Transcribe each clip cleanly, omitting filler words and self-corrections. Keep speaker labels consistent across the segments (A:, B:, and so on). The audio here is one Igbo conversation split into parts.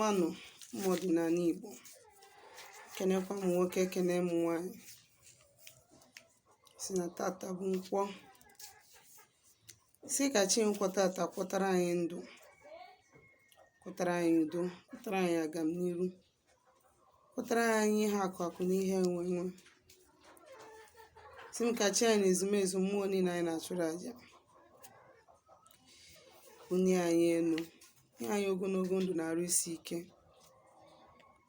A: Ọma nụ, ụmụ ọdịnala Igbo. Kenekwa m nwoke, kene m nwaanyị. Sị na tata bụ nkwọ, sị ka chi nkwọ tata kwọtara anyị ndụ, kwọtara anyị udo, kwọtara anyị agamniru, kwọtara anyị ihe akụ akụ na ihe enwe enwe. Sị m ka chi anyị na ezumezu mmụọ niile anyị na-achụrụ aja bunie anyị elu, nye anyị ogologo ndụ na arụ isi ike,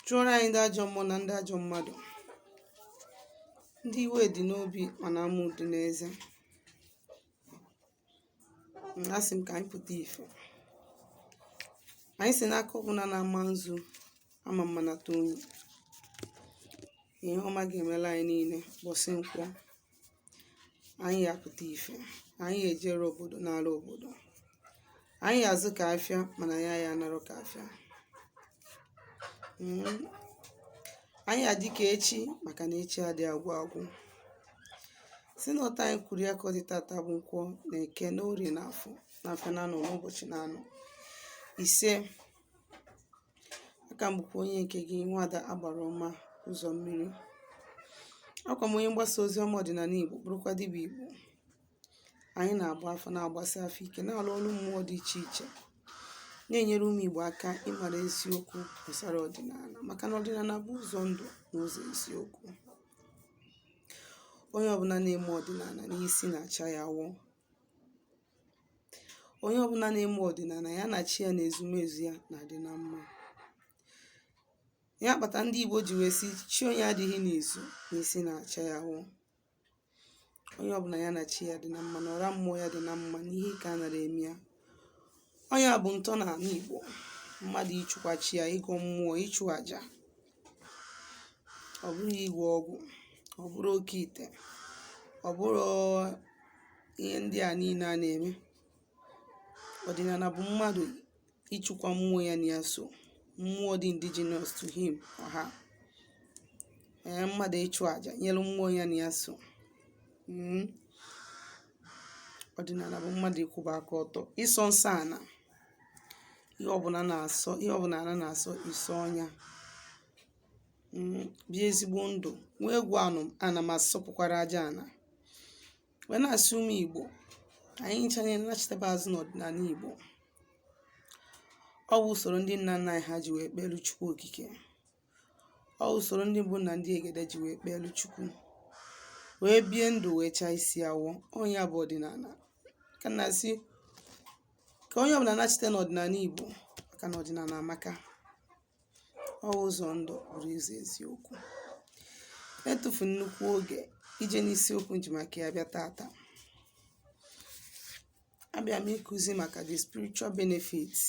A: chụọrọ anyị ndị ajọ mmụọ na ndị ajọ mmadụ, ndị iwe dị n'obi mana amụ dị n'eze. Asị m ka anyị pụta ife. Anyị si n'aka ọbụla na-ama nzu ama mmanata unyi. Ihe ọma ga-emela anyị niile ụbọchị nkwọ. Anyị ya apụta ife, anyị ya ejere obodo n'ala obodo, anyị ya azụ ka afịa, mana anyị ya anarụ ka afịa. Anyị adị ka echi, maka na echi adị agwụ agwụ. Si na ọta anyị kwuru ya ka ọ dị. Tata bụ nkwọ, na eke, na orie, na afọ, na afịa na anọ, n'ụbọchị na anọ ise. Aka m bụkwa onye nke gị, nwada agbara ọma ụzọ mmiri. Akwa m onye mgbasa ozi ọma ọdịnala Igbo, bụrụkwa dibịa Igbo. Anyị na-agba afa, na-agbasi afa ike, na-alụ ọrụ mmụọ dị iche iche, na-enyere ụmụ Igbo aka ịmara eziokwu gbasara ọdịnala, maka na ọdịnala bụ ụzọ ndụ na ụzọ eziokwu. Onye ọbụla na-eme ọdịnala n'isi na-acha ya awọ. Onye ọbụla na-eme ọdịnala, ya na chi ya na ezumezu ya na-adị na mma. Ya kpata ndị Igbo ji wee sị, chi onye adịghị n'izu n'isi na-acha ya awọ. Onye ọbụla ya na chi ya dị na mma, na ọra mmụọ ya dị na mma, n'ihe ka a nara eme ya. Onye a bụ ntọala Igbo, mmadụ ịchụkwa chi ya, ịgọ mmụọ, ịchụ àjà. Ọ bụrụ ịgwọ ọgwụ, ọ bụrụ oke ite, ọ bụrụ ihe ndị a niile a na-eme. Ọdịnala bụ mmadụ ịchụkwa mmụọ ya na ya so, mmụọ dị indigenous to him or her. Ee, mmadụ ịchụ àjà nyere mmụọ ya na ya so. Ọdịnala bụ mmadụ ịkwụba aka ọtọ, ịsọ nsọ ana, ihe ọbụla na-asọ, ihe ọbụla ana na-asọ, ịsọ ọnya, bie ezigbo ndụ, nwee egwu anụ ana, ma sọpụkwara aja ana. Wee na-asị ụmụ Igbo, anyị ncha niile nachitebe azụ n'ọdịnala Igbo. Ọ bụ usoro ndị nna nna anyị ha ji wee kpelu Chukwu okike. Ọ bụ usoro ndị mbụ na ndị egede ji wee kpelu Chukwu, wee bie ndụ, wee chaa isi awọ. Onye bụ ọdịnala ka na-asị ka onye ọbụla nachite n'ọdịnala Igbo, maka na ọdịnala amaka. Ọ ụzọ ndụ, bụrụ ụzọ eziokwu. Na-etufu nnukwu oge ije n'isiokwu nji maka ya bịa tata, abịa m ịkụzi maka the spiritual benefits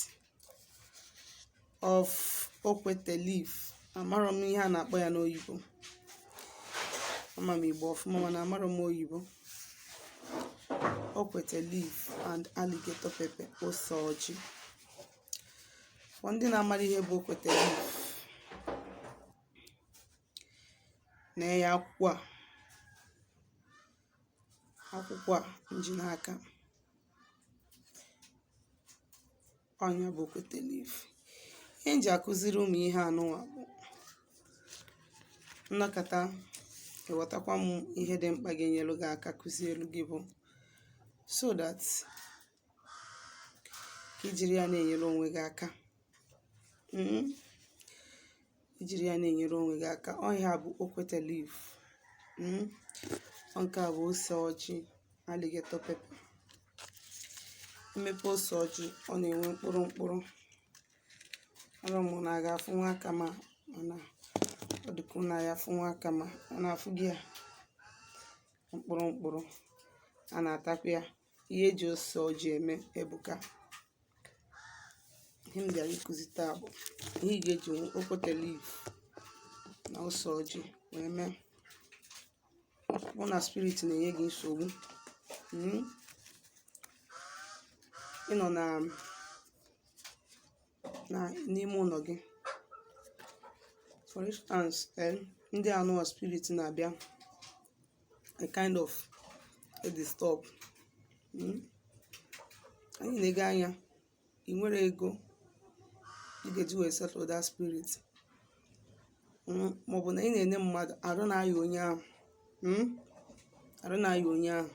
A: of okwete leaf. Amarọ m ihe a na-akpọ ya n'oyibo. Ama m Igbo ọfụma, mana amarọ m oyibo. Okwete leaf and alligator pepper, ose ọjị. For ndị na-amara ihe bụ okwete leaf, na ya akwụkwọ a, akwụkwọ a nji n'aka, ọnya bụ okwete leaf. Ihe m ji akụziri ụmụ ihe anụnwa bụ nnọkọta ịghọtakwa m ihe dị mkpa ga-enyelu gị aka kụzielu gị, bụ so that ka ijiri ya na-enyere onwe gị aka, ijiri ya na-enyere onwe gị aka. Ọhịa bụ okwete leaf. Nke a bụ ose ọjị, alligator pepper. Mmepe ose ọjị, ọ na-enwe mkpụrụ mkpụrụ. Ọrụ m na-aga afụ nwa aka, ma mana ọ dịka na ya afụ nwa aka, ma ọ na-afụ gị ya mkpụrụ mkpụrụ. A na-atakwa ya. Ihe eji ose ọjị eme ebuka. Ihe m bịara ịkụzi taa bụ ihe ị ga-eji okwete leaf na ose ọjị wee mee. Bụ na spirit na-enye gị nsogbu, ịnọ na na n'ime ụlọ gị, for instance, ndị anụwa spirit na-abịa a kind of a disturb. Anyị na-ege anya, ị nwere ego, Ị ga-eji wee settle that spirit. Maọbụ na ị na-ene mmadụ, arụ na-aya onye ahụ, arụ na-aya onye ahụ,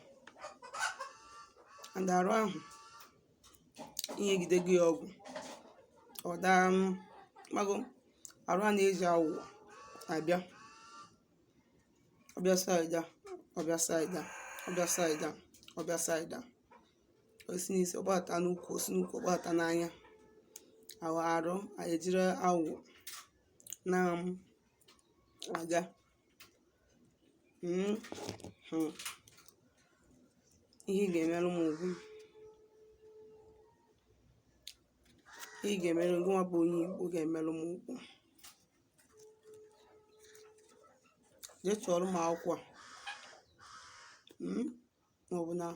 A: and arụ ahụ inyegide gị ọgwụ, ọ daa mago. Arụ a na-eji aghụghọ abịa, ọbịa side a, ọbịa side a, ọbịa side a, ọbịa side a, o si n'isi ọgbata n'ukwu, o si n'ukwu ọgbata n'anya. Ahụ arụ ejiri aghụghọ na-aga. Ihe ị ga-emerụ m ugwu, ihe ị ga-emerụ gị nwa bụ onye Igbo ga-emerụ m ugwu, jee chọọrọ m akwụkwọ a, maọbụ na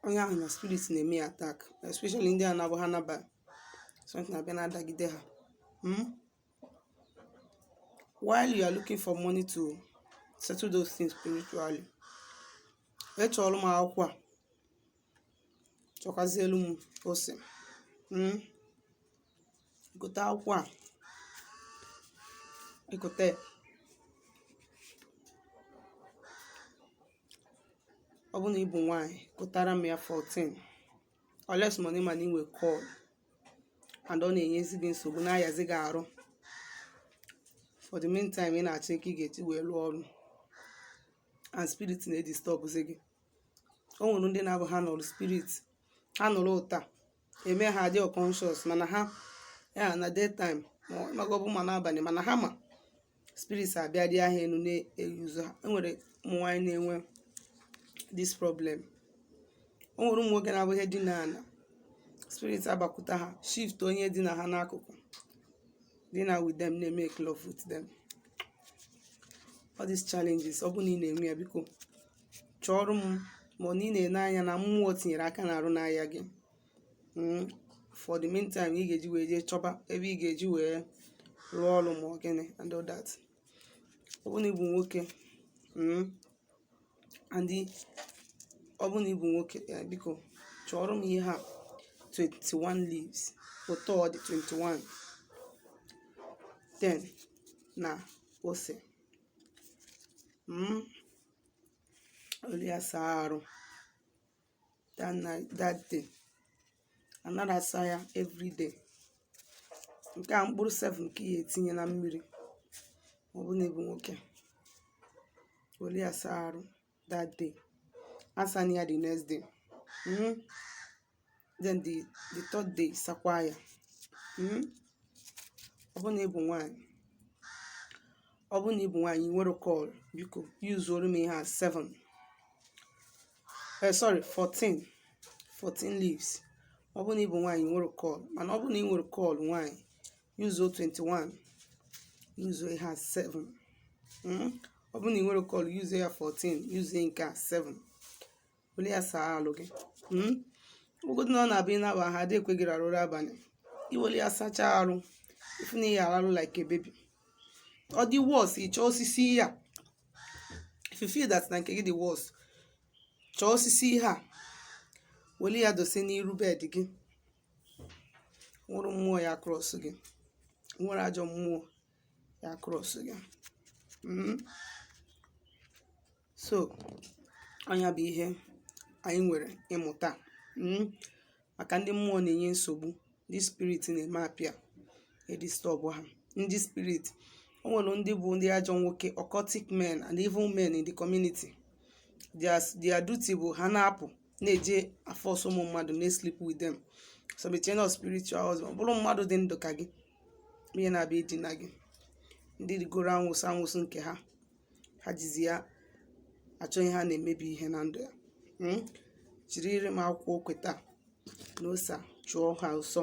A: onye ahụ na spirit na-eme ya attack, especially ndị a na-abụ ha naba, something na-abịa na-adagide ha. While you are looking for money to settle those things spiritually, jee chọọrọ m akwụkwọ a, chọkwazielu m ose. Gote akwụkwọ a, ịgote, ọ bụ na ị bụ nwaanyị, gotara m ya 14, unless money ma na inwe call and ọ na-enyezi gị nsogbu, na-ayazi gị arụ. For the meantime ị na-achọ ike ị ga-eji wee rụọ ọrụ and spirit na-edisturbzi gị. O nwere ndị na-abụ ha nọrọ, spirit ha nọrọ ụta eme ha adị unconscious, mana ha ya na daytime ma ọ bụ ma n'abalị, mana ha ma spirits abịa dị ahịa elu na-eyuzu ha. Enwere ụmụ nwaanyị na-enwe this problem. O nwere ụmụ nwoke na-abụ ihe dina ana, spirit abakwute ha, shift onye dina ha n'akụkụ, dina with them, na-emake love with them. All these challenges, ọ bụ na ị na-enwe ya, biko chọọrọ m, ma ọ na ị na-ene anya na mmụọ tinyere aka n'arụ n'ahịa gị. For the meantime ị ga-eji wee jee chọba ebe ị ga-eji wee rụọ ọrụ ma ọ gịnị and all that. Ọ bụ na ị bụ nwoke, and ọ bụ na ị bụ nwoke, biko chọọrọ m ihe a 21 leaves, ụtọ ọ dị 21, 10 na ose. Olu ya saa arụ that night, that day. Anaghị asa ya every day. Nke a mkpụrụ 7 ka ị ga-etinye na mmiri. Ma ọ bụ na ị bụ nwoke, were ya saa arụ that day, asana ya the next day. Then the third day, sakwa ya. Ọ bụ na ị bụ nwaanyị, ọ bụ na ị bụ nwaanyị nwere call, biko yuzuoro m ihe a 7, sorry, 14 leaves. Ọ bụ na ị bụ nwaanyị nwere call. Mana ọ bụ na ị nwere call nwaanyị, yuzuo 21, yuzuo ihe a 7. Ọ bụ na ị nwere call, yuzuo ya 14, yuzuo nke a 7, were ya saa alụ gị. Ogodo na ọ na-abịa ịnaba ha adị ekwe gị rahụ ụra abalị, iwere ya sachaa arụ, ifu na ị ararụ like a baby. Ọ dị worse, ị chọọ osisi ihe a. If you feel that na nke gị dị worse, chọọ osisi ihe a, were ya dose n'iru bed gị. Nwụrụ mmụọ ya cross gị, nwere ajọ mmụọ ya cross gị. So ọnya bụ ihe anyị nwere ịmụta maka ndị mmụọ na-enye nsogbu, ndị spirit na-eme apịa edisturb ha. Ndị spirit, o nwere ndị bụ ndị ajọ nwoke, occultic men and evil men in the community. Their duty bụ ha na-apụ na-eje aforce ụmụ mmadụ na-sleep with them. So be chain of spiritual husband, bụrụ mmadụ dị ndụ ka gị, ihe na-abịa idina gị. Ndị rigoro anwụsụ anwụsụ nke ha, ha jizi ya achọ ihe ha na-emebi ihe na ndụ ya. Jiri ire m akwụkwọ okwe taa na ose a, chụọ ha ọsọ.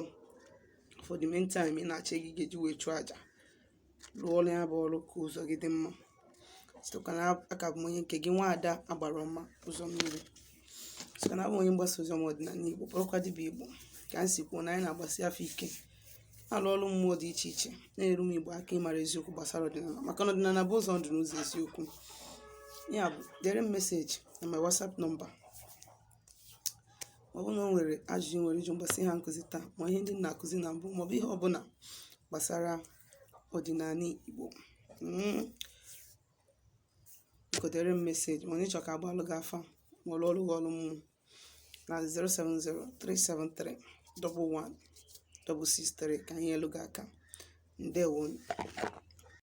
A: For the meantime ị na-achọ ego ị ga-eji wee chụọ aja, rụọ ọrụ ya bụ ọrụ ka ụzọ gị dị mma. Sitekwa na aka bụ m onye nke gị, nwaada agbara ọma ụzọ mmiri. Sitekwa na abụ onye mgbasa ozi ọma ọdịnala Igbo, bụrụkwa dibịa Igbo. Ka m si kwuo na anyị na-agbasi afọ ike, na-alụ ọrụ mmụọ dị iche iche, na-eru m Igbo aka ịmara eziokwu gbasara ọdịnala, maka na ọdịnala bụ ụzọ ndụ na ụzọ eziokwu. Ya bụ, dere m message na my WhatsApp number. Ma ọ bụ na o nwere ajụjụ ị nwere ịjụ gbasara ihe a nkụzi taa, ma ihe ndị m na-akụzi na mbụ, maọbụ ihe ọbụla gbasara ọdịnala Igbo, biko dere m message. Ma ọ ịchọ ka agbalụ gị afa, ma ọ lụọrụ gị ọrụ mmụọ, na 070 373 11 663 ka anyị elu gị aka. Ndewonu.